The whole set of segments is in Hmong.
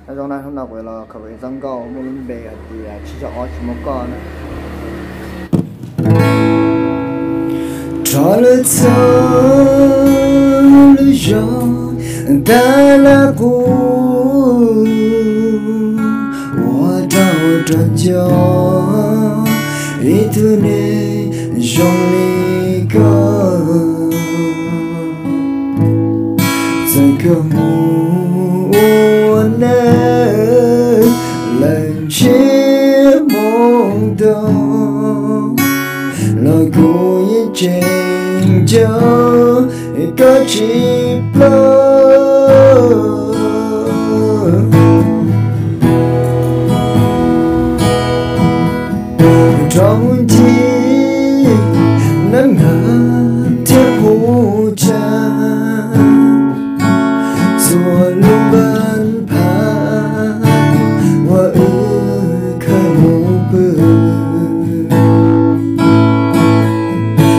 Nyob zoo na, hnub no kuv los khaws ib txoj nkauj muaj lub npe hais tias Tsib Caug Ob Tsis Muaj Koj na. Rov lawm txog lub zos Tab Laj Qub, ua rau rov nco ib tug neeg zoo li koj. Txawm koj mus ua neej lawm ntsiag moo ntau, los kuv yeej tseem nco koj tsis ploj. Rov mus ncig neej hab thiab qub tsag, txhua lub npab phab uas wb khawb mus pw,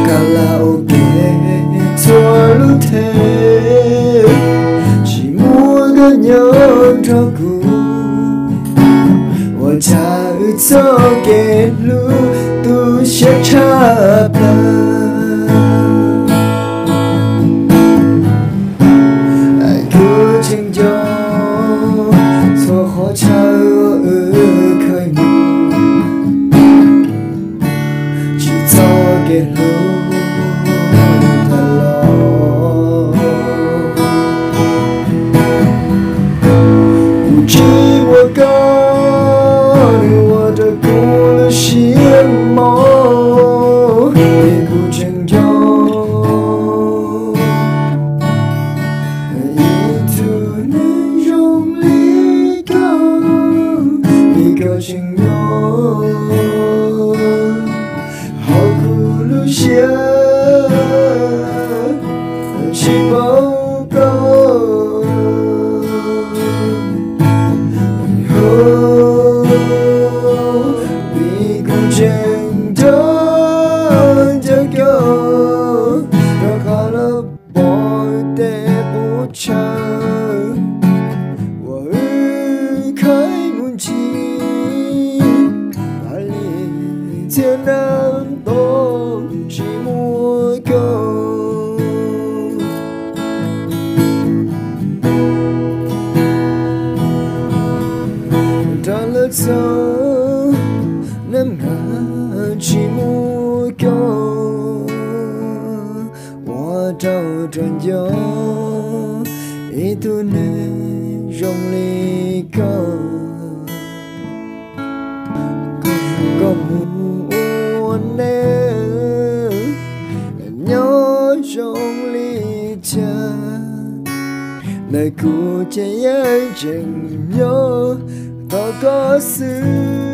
kab laj ua ke txhua lub thev, tsis muaj koj nyob nrog kuv, ua tshaj wb txoj kev hlub tu siab tshaj plaws. Kuv tseem nco txhua qhov chaw wb khawb mus, tsis txoj kev hlub tag los. Kuv tsis muaj koj, nws ua rau kuv lub siab mos, es kuv tseem nco ib tug neeg zoo li koj, es koj tseem nyob hauv kuv lub siab, tsis paub koj. Vim kuv tseem nco nco koj, rov qab los pom tej qub chaw uas wb khawb mus ncig, ua li txhia neej nto tsis muaj koj. Rov lawm txog neej hab tsis muaj koj, ua rau rov nco ib tug neeg zoo li koj. Koj mus ua neej nyob zoo li cas, ntawm kuv ces yeej tseem nyob tos koj xwb.